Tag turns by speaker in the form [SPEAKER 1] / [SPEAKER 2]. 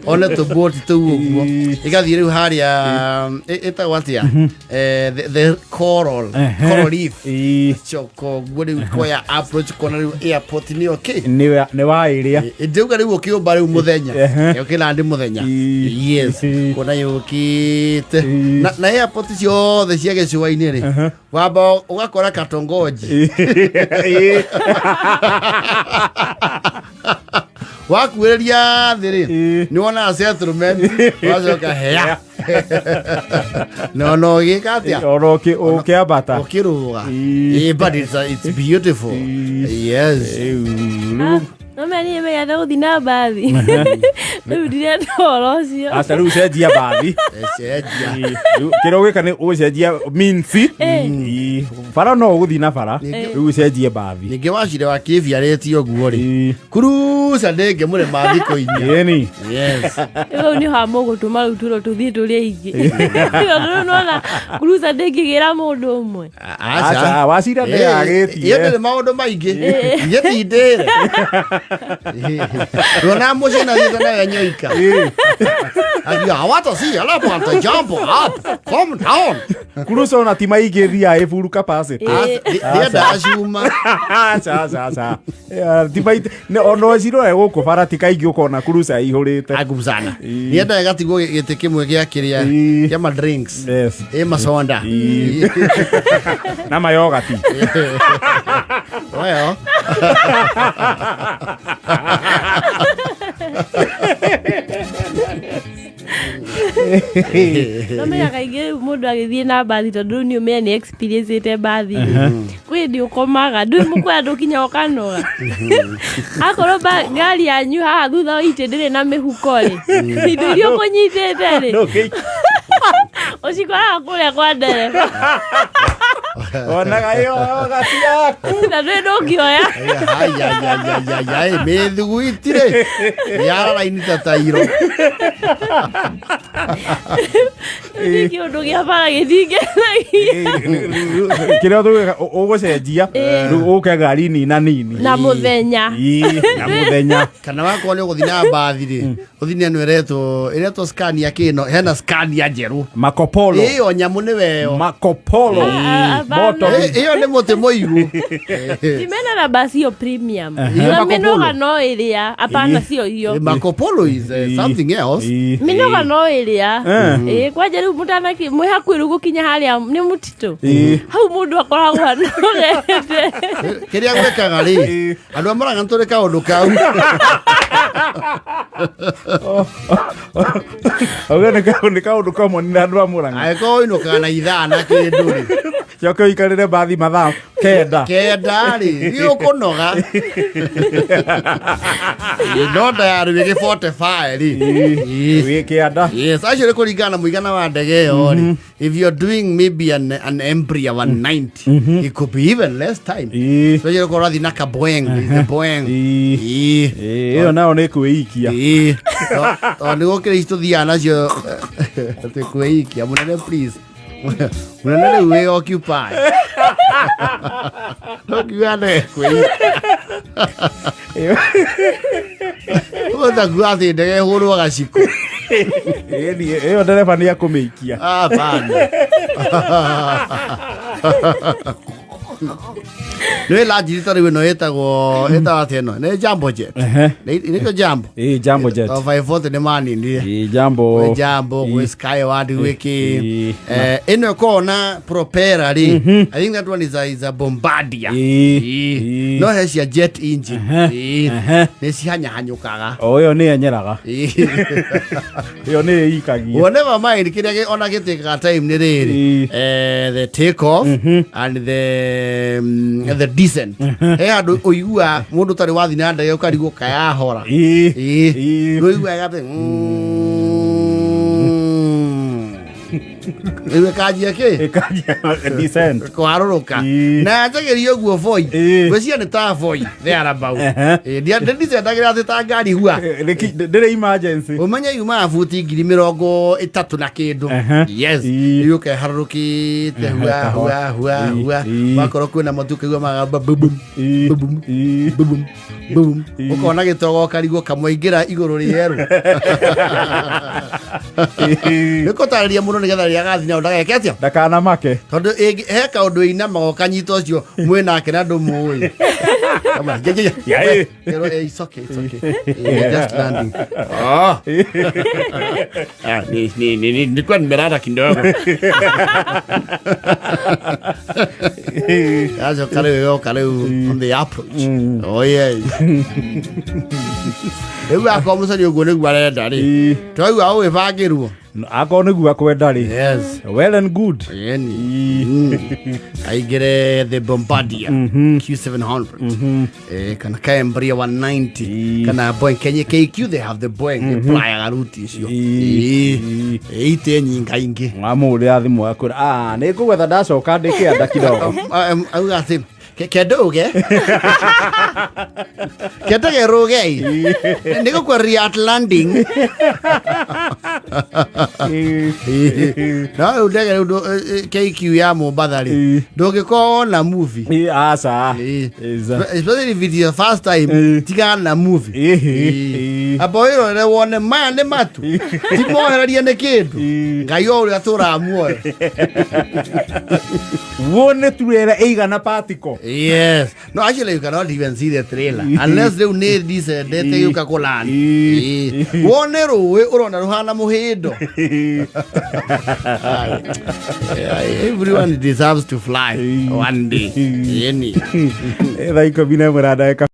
[SPEAKER 1] One tũboti tũu ũguo ĩgathiĩ rĩu harĩa ĩtagwo atĩa? The coral coral reef. Coka ũguo rĩu koya approach kona rĩu airport nĩ okay.
[SPEAKER 2] Nĩ wa ĩrĩa.
[SPEAKER 1] Ndĩuga rĩu ũkĩũmba rĩu mũthenya ũkĩlandi mũthenya. Yes. Kuona yũkĩte na airport ciothe cia gĩcũa-inĩ rĩ, wamba ũgakora katongoji wakuĩrĩria thĩ rĩ, nĩ wonaga settlement, wacoka hea no no ũgĩka atĩa?
[SPEAKER 2] Ona ũkĩambata.
[SPEAKER 1] Ũkĩrũga. But it's beautiful. Yes.
[SPEAKER 2] Rĩu.
[SPEAKER 3] No meni menyete gũthiĩ na mbathi, rĩu ndirenda ũhoro ũcio.
[SPEAKER 2] Aca, rĩu cenjia mbathi.
[SPEAKER 1] Cenjia.
[SPEAKER 2] Rĩu kĩrĩa ũgwĩka nĩ ũgũcenjia means. Bara no ũgũthiĩ na bara, rĩu ũcenjie mbathi.
[SPEAKER 1] Ningĩ wacire wa kĩbiarĩtie ũguo rĩ, kuruca ndĩngĩmũrĩma thikũ 4.
[SPEAKER 2] Ĩni.
[SPEAKER 1] Yes.
[SPEAKER 3] Rĩu nĩ ha mũgũtũma rĩu tũro tũthiĩ tũrĩ aingĩ, tondũ rĩu nona kuruca ndĩngĩgĩra mũndũ ũmwe.
[SPEAKER 2] Aca, wacira ndĩagĩtie.
[SPEAKER 1] Iyo ndĩrĩ maũndũ maingĩ, gĩtindĩre rona mũciĩ na thiĩte nayo nyoika akiuga hawata si alafu anta jump up come down.
[SPEAKER 2] Kuruca ona ti maingĩ thiaga ĩ full capacity.
[SPEAKER 1] Ndiendaga cuma.
[SPEAKER 2] Aca, aca, aca. Ti maingĩ ona ũcirore gũkũ bara ti kaingĩ ũkona kuruca ĩihũrĩte.
[SPEAKER 1] Aguzana niendaga gatigwo gĩtĩ kĩmwe gĩa kĩrĩa kĩa ma drinks. Ĩ maconda.
[SPEAKER 2] Na mayogati.
[SPEAKER 1] Well.
[SPEAKER 3] No menya kaingĩ rĩu mũndũ agĩthiĩ na mbathi, tondũ rĩu nĩ ũmenya nĩ experience ĩte mbathi, kwĩ hĩndĩ ũkomaga, ndũĩ mũkwenda ndũkinya ũkanoga. Akorwo ngari yanyu haha thutha wa itĩ ndĩrĩ na mĩhuko rĩ, indo iria ũkũnyitĩte rĩ, ũcikoraga kũrĩa kwa ndereba.
[SPEAKER 2] Onaga ĩyo yogati yaku.
[SPEAKER 3] Na ndũĩ ndũngĩoya.
[SPEAKER 1] Ayayayayayay, mĩthuguitire yara raini ta tairo.
[SPEAKER 3] Nĩ kĩũndũ kĩa bara gĩtingenagia.
[SPEAKER 2] Kĩrĩa tũgwĩka, ũgũcenjia rĩu ũke ngari nina nini.
[SPEAKER 3] Na mũthenya.
[SPEAKER 2] Ĩĩ, na mũthenya.
[SPEAKER 1] Kana wakorwo nĩ ũgũthiĩ na mbathi rĩ, ũthiĩ na ĩno ĩretwo Scania kĩno, hena Scania njerũ.
[SPEAKER 2] Makopolo.
[SPEAKER 1] Ĩyo nyamũ nĩ weyo.
[SPEAKER 2] Makopolo.
[SPEAKER 3] Ah, ah,
[SPEAKER 2] Moto.
[SPEAKER 1] Ĩyo nĩ mũtĩ mũigũ.
[SPEAKER 3] Timena na basi hiyo premium.
[SPEAKER 1] Hiyo
[SPEAKER 3] Na
[SPEAKER 1] Marco
[SPEAKER 3] mĩnoga
[SPEAKER 1] Polo.
[SPEAKER 3] no ĩrĩa apana sio hiyo.
[SPEAKER 1] Marco Polo is something else.
[SPEAKER 3] Mĩnoga no ĩrĩa ĩĩ kwanja rĩu mũtanaki mwĩ hakuhĩ rĩu gũkinya harĩa nĩ mũtitũ, hau mũndũ akoragwo anogete.
[SPEAKER 1] Kĩrĩa gwĩkaga rĩ, andũ a Murang'a nĩ tũrĩ kaũndũ kau.
[SPEAKER 2] Auga nĩ kaũndũ common na andũ a Murang'a.
[SPEAKER 1] Angĩkorwo ũinũkaga na ithaa na kĩndũ rĩ,
[SPEAKER 2] Coke ũikarĩre mbathi mathaa 9.
[SPEAKER 1] 9 rĩ, nĩ ũkũnoga no nda ya rĩ gĩ 45 rĩ.
[SPEAKER 2] Wĩ kĩanda.
[SPEAKER 1] Yes, actually kũringana na mũigana wa ndege ĩyo rĩ, if you're doing maybe an Embraer 190, it could be even less time. Especially ũkorwo ũrathiĩ na ka Boeing, is the Boeing.
[SPEAKER 2] Ĩyo nayo nĩ kwĩikia.
[SPEAKER 1] Tondũ nĩ gũkĩrĩ ici tũthiaga nacio atĩ kwĩikia mũnene, please, mũnene, rĩu wĩ occupy ũkiuga ndege kwĩikia, ũgũta kuga atĩ ndege ĩhũrwo gaciko.
[SPEAKER 2] Ĩni, ĩyo ndereba nĩ akũmĩikia.
[SPEAKER 1] Hapana. Nĩ lanjiri ta rĩu ĩno ĩtagwo atĩa ĩno? Nĩ Jambo Jet. Nĩkĩo Jambo.
[SPEAKER 2] Ĩĩ, Jambo Jet.
[SPEAKER 1] O 540 nĩ maninire.
[SPEAKER 2] Ĩĩ, Jambo.
[SPEAKER 1] Gwĩ Jambo, gwĩ Skyward, gwĩ kĩ. Ĩno ĩkoragwo na propeller rĩ. I think that one is a Bombardier. No he cia jet engine. Nĩ cihanyahanyũkaga.
[SPEAKER 2] O ĩyo nĩ enyeraga. Ĩyo nĩ ĩikagia.
[SPEAKER 1] Well, never mind, kĩrĩa ona gĩtĩkaga time nĩ rĩrĩ, the take off and the descent. He handũ ũigua mũndũ ũtarĩ wathiĩ na ndege ũkarigwo kayahora. Nĩũiguaga atĩ. Rĩu ĩkanjia kĩ?
[SPEAKER 2] Ĩkanjia descent.
[SPEAKER 1] Kwarũrũka.
[SPEAKER 2] Ĩĩ.
[SPEAKER 1] Na yanjagĩria ũguo voi.
[SPEAKER 2] Ĩĩ.
[SPEAKER 1] Ngwĩciria nĩ ta voi there about.
[SPEAKER 2] Ehe.
[SPEAKER 1] Ĩĩ, ndicendagĩra atĩ ta ngari hua.
[SPEAKER 2] Ndĩrĩ emergency.
[SPEAKER 1] Ũmenye yumaga buti 30,000 na kĩndũ.
[SPEAKER 2] Ehe.
[SPEAKER 1] Yes.
[SPEAKER 2] Ĩĩ.
[SPEAKER 1] Rĩu ũkeharũrũkĩte hua
[SPEAKER 2] kahora.
[SPEAKER 1] hua hua
[SPEAKER 2] Ĩĩ,
[SPEAKER 1] hua.
[SPEAKER 2] ĩĩ.
[SPEAKER 1] Wakorwo kwĩna matu ũkaigua magamba bubum
[SPEAKER 2] Ĩĩ.
[SPEAKER 1] bubum
[SPEAKER 2] Ĩĩ.
[SPEAKER 1] bubum bubum.
[SPEAKER 2] Ĩĩ.
[SPEAKER 1] Ũkona gĩtogo karigwo kamwaingĩra igũrũ rĩerũ.
[SPEAKER 2] Ĩĩ.
[SPEAKER 1] Nĩ kũtarĩria mũndũ nĩgetha rĩrĩa agathiĩ nao ndageke atĩa?
[SPEAKER 2] Ndakanamake.
[SPEAKER 1] Tondũ he kaũndũ inamaga ũkanyita ũcio mwĩ nake na ndũmũĩ. Kama, yeah, yeah, yeah.
[SPEAKER 2] Yeah, eh.
[SPEAKER 1] Kerwo, it's okay, it's okay. We're just landing. Oh. Ah, nilikuwa nimelala kidogo. Yacoka rĩu yoka rĩu on the approach. Oh yeah. Rĩu akorwo mũcori ũguo nĩguo arenda rĩ.
[SPEAKER 2] Ĩĩ.
[SPEAKER 1] Twaigua ũgĩbangĩrwo.
[SPEAKER 2] Akorwo nĩguo akwenda rĩ.
[SPEAKER 1] Yes.
[SPEAKER 2] Well and good.
[SPEAKER 1] Yeni.
[SPEAKER 2] Ĩĩ.
[SPEAKER 1] Aingĩre the Bombardier Q700. Kana Cambria 190
[SPEAKER 2] Ĩĩ.
[SPEAKER 1] kana Boeing Kenya KQ, they have the Boeing ĩplyaga ruti icio.
[SPEAKER 2] Ĩĩ.
[SPEAKER 1] Ĩĩ. Ite nyingaingĩ.
[SPEAKER 2] Wamũhũrĩra thimũ akwĩra, "Ah, nĩ ngũgwetha ndacoka ndĩ kĩanda kidogo."
[SPEAKER 1] Auga atĩ kendũge kendege rũge nĩ gũkweria at landing.
[SPEAKER 2] Ĩĩ.
[SPEAKER 1] No rĩu ndege rĩu KQ ya Mombatha rĩ,
[SPEAKER 2] Ĩĩ.
[SPEAKER 1] ndũngĩkorwo na movie.
[SPEAKER 2] Ĩĩ, aca.
[SPEAKER 1] Ĩĩ.
[SPEAKER 2] Ĩza.
[SPEAKER 1] Especially if it is your first time,
[SPEAKER 2] Ĩĩ.
[SPEAKER 1] tigana na movie.
[SPEAKER 2] Ĩĩ.
[SPEAKER 1] Ĩĩ.
[SPEAKER 2] Ĩĩ.
[SPEAKER 1] Amba wĩrorere wone maya nĩ matu ti mohererie nĩ kĩndũ.
[SPEAKER 2] Ĩĩ.
[SPEAKER 1] Ngai o ũrĩa atũraga muoyo.
[SPEAKER 2] Wone turera ĩigana patiko.
[SPEAKER 1] Yes. No, actually you cannot even see the trailer unless rĩu nĩ descendete gĩũka kũland.
[SPEAKER 2] Ĩĩ.
[SPEAKER 1] Ĩĩ. Wone rũĩ ũrona rũhana mũhĩndo. Everyone deserves to fly
[SPEAKER 2] Ĩĩ.
[SPEAKER 1] one day. Ĩni.
[SPEAKER 2] Thaa 11 na ndagĩka